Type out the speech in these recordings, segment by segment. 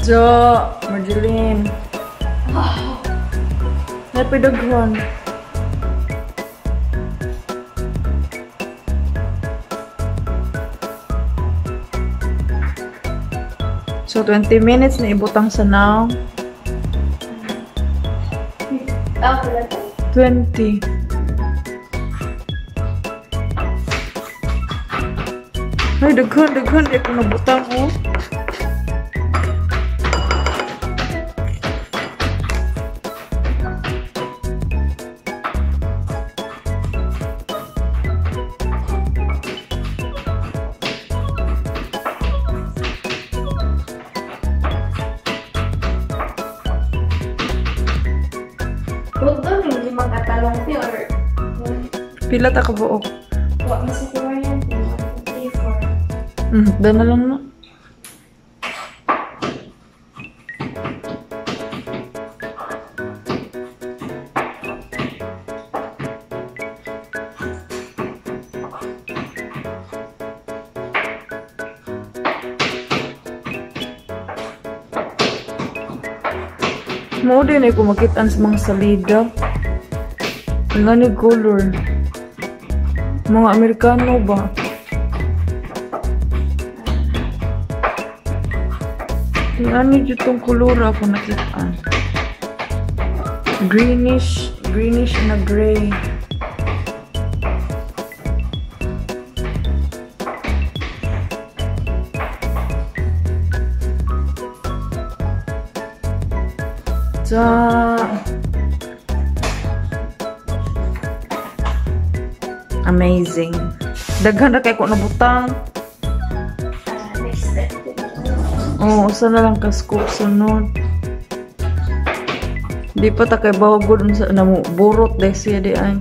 So, Marjeline. Napidaghan. So, 20 minutes na ibutang sa now. 20. Ay, daghan, daghan. Di ko nabutang, oh. Pila ta ka buok? Wa man sa kuryente. 1, 2, 3, 4. Dana lang na. Mao din ay kumakitaan sa mga salida. Ang gani color. Mga Amerikano ba? Ano ditong kulor ako nakita? Greenish, greenish na gray. Sa amazing. Daghan ra kay ko nabutang. Next step. Oo, usa na lang ka scoop sunod. Di pa ta kay bawgod unsa na mo burot dai siya di ay.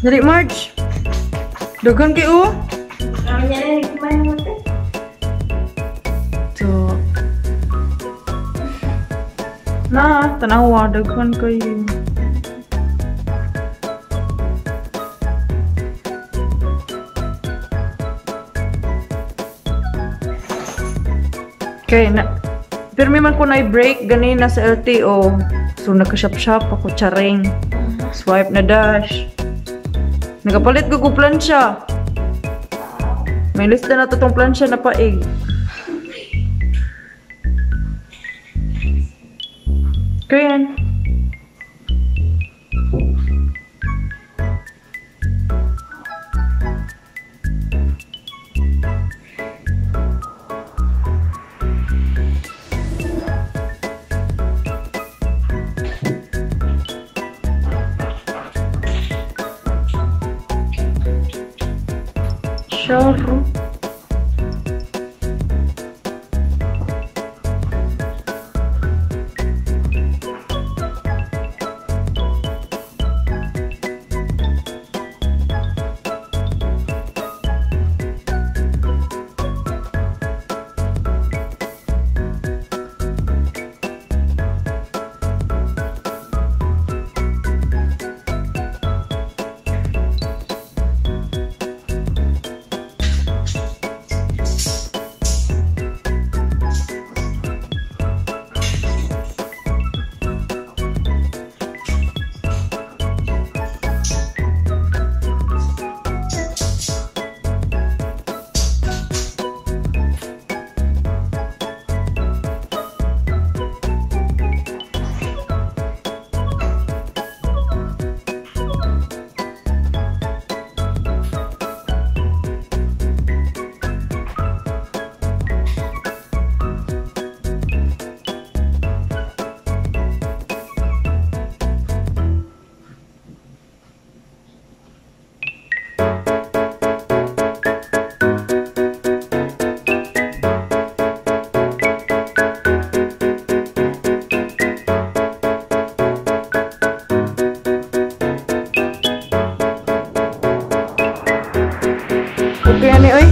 Dali, Marge. Daghan kay oh. So, na, tanawa, daghan kayo. Okay, na, pero may man ko na break ganina sa LTO. So, naka-shop-shop ako, charing. Swipe na dash. Nagapalit ko ko plancha. May lista na to tong plansya na paig. Korean. Sure. Okay, ani oy.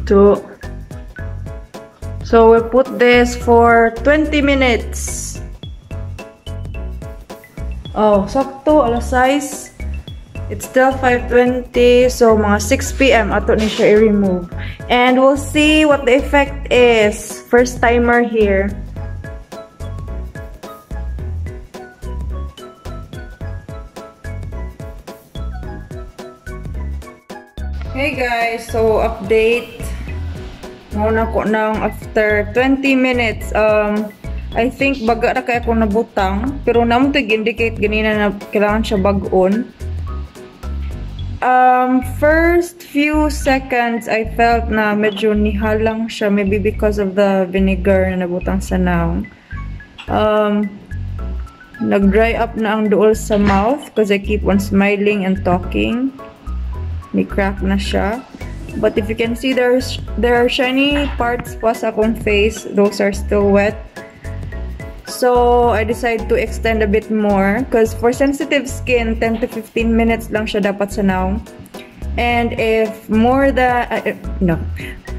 Two. So we'll put this for 20 minutes. Oh, sakto alas 6. It's still 5:20, so mga 6 p.m. ato ni siya i-remove. And we'll see what the effect is. First timer here. Hey guys, so update. Muna ko nang after 20 minutes. I think baga ra kay ako nabutang, pero namo to indicate ganina na kailangan siya bag-on. First few seconds, I felt na medyo nihalang siya, maybe because of the vinegar na nabutang sa naong. Nag-dry up na ang duol sa mouth because I keep on smiling and talking. May crack na siya. But if you can see, there are shiny parts pa sa akong face. Those are still wet. So, I decide to extend a bit more because for sensitive skin, 10 to 15 minutes lang siya dapat sa naong. And if more than, no,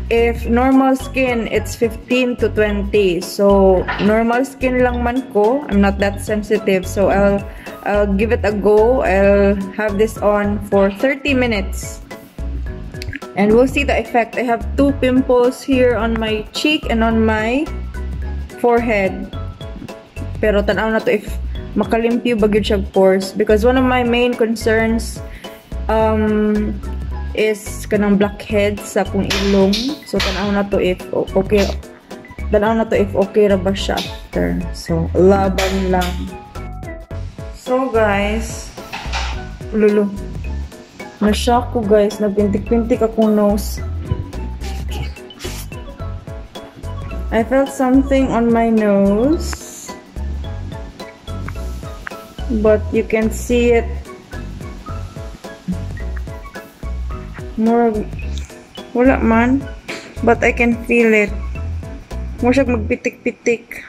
if normal skin, it's 15 to 20. So, normal skin lang man ko. I'm not that sensitive. So, I'll give it a go. I'll have this on for 30 minutes. And we'll see the effect. I have 2 pimples here on my cheek and on my forehead. Pero tan-aw na to if makalimpyo ba gyud siya pores, because one of my main concerns is kanang blackheads sa akong ilong. So tan-aw na to if okay, tan-aw na to if okay ra ba siya after. So laban lang. So guys, lulu, na-shock ko guys, nagpintik-pintik akong nose. I felt something on my nose. But you can see it more, wala man, but I can feel it. More siya magpitik-pitik.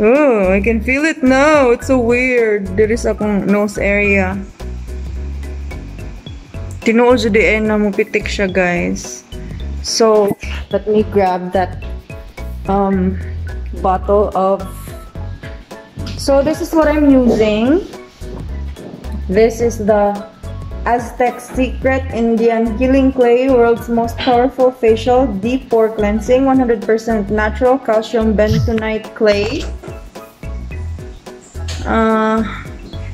Oh, I can feel it now. It's so weird. There is akong nose area. Tinuod jud di na mo pitik siya, guys. So let me grab that bottle of. So this is what I'm using. This is the Aztec Secret Indian Healing Clay, world's most powerful facial deep pore cleansing, 100% natural calcium bentonite clay.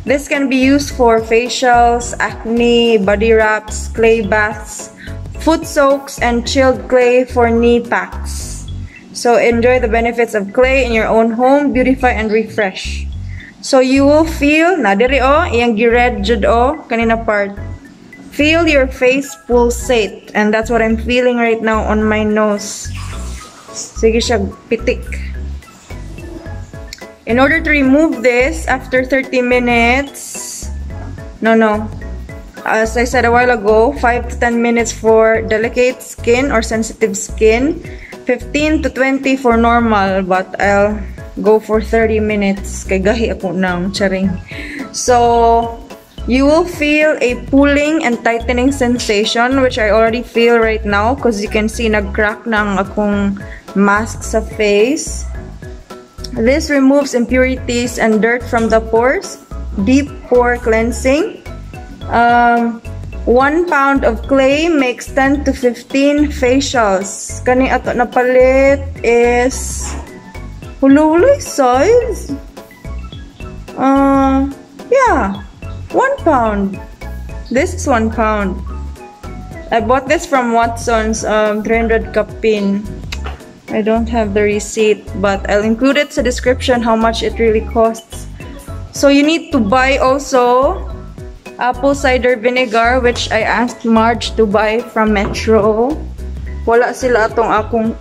This can be used for facials, acne, body wraps, clay baths, foot soaks, and chilled clay for knee packs. So enjoy the benefits of clay in your own home, beautify and refresh. So you will feel, na diri oh, iyang gi-red jud oh, kanina part. Feel your face pulsate, and that's what I'm feeling right now on my nose. Sige siya pitik. In order to remove this after 30 minutes, no. As I said a while ago, 5 to 10 minutes for delicate skin or sensitive skin, 15 to 20 for normal, but I'll go for 30 minutes kay gahi ako nang charing. So, you will feel a pulling and tightening sensation, which I already feel right now because you can see nag-crack na ang akong mask sa face. This removes impurities and dirt from the pores. Deep pore cleansing. 1 pound of clay makes 10 to 15 facials. Kani ato napalit is hululoy size. Yeah, 1 pound. This is 1 pound. I bought this from Watson's, 300 kapin. I don't have the receipt, but I'll include it sa description how much it really costs. So you need to buy also apple cider vinegar, which I asked Marge to buy from Metro. Wala sila atong akong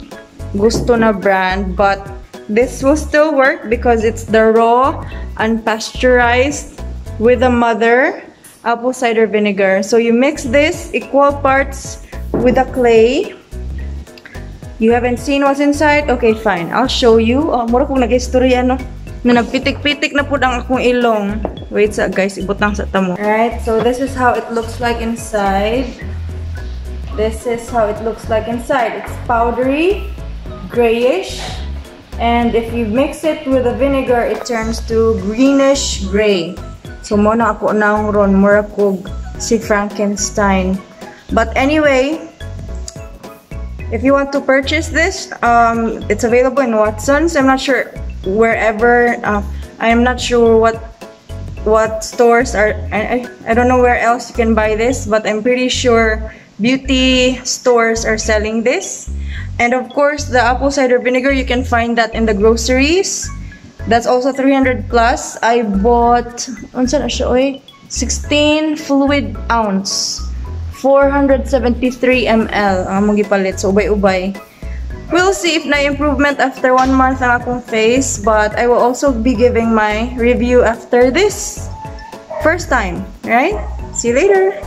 gusto na brand, but this will still work because it's the raw, unpasteurized with a mother apple cider vinegar. So you mix this equal parts with the clay. You haven't seen what's inside? Okay, fine. I'll show you. Oh, mura kong nag-istorya, no? Na nagpitik-pitik na pud ang akong ilong. Wait sa, guys, ibutang sa tamo. Alright, so this is how it looks like inside. This is how it looks like inside. It's powdery, grayish, and if you mix it with the vinegar, it turns to greenish gray. So mao na ako nang ron, mura kog si Frankenstein. But anyway, if you want to purchase this, it's available in Watson's. I'm not sure wherever. I'm not sure what stores are. I don't know where else you can buy this, but I'm pretty sure beauty stores are selling this. And of course, the apple cider vinegar, you can find that in the groceries. That's also 300 plus. I bought, unsa na siya, oy? 16 fluid ounce. 473 ml ang among gipalit. So, ubay-ubay. We'll see if na improvement after one month ang akong face, but I will also be giving my review after this first time, right? See you later!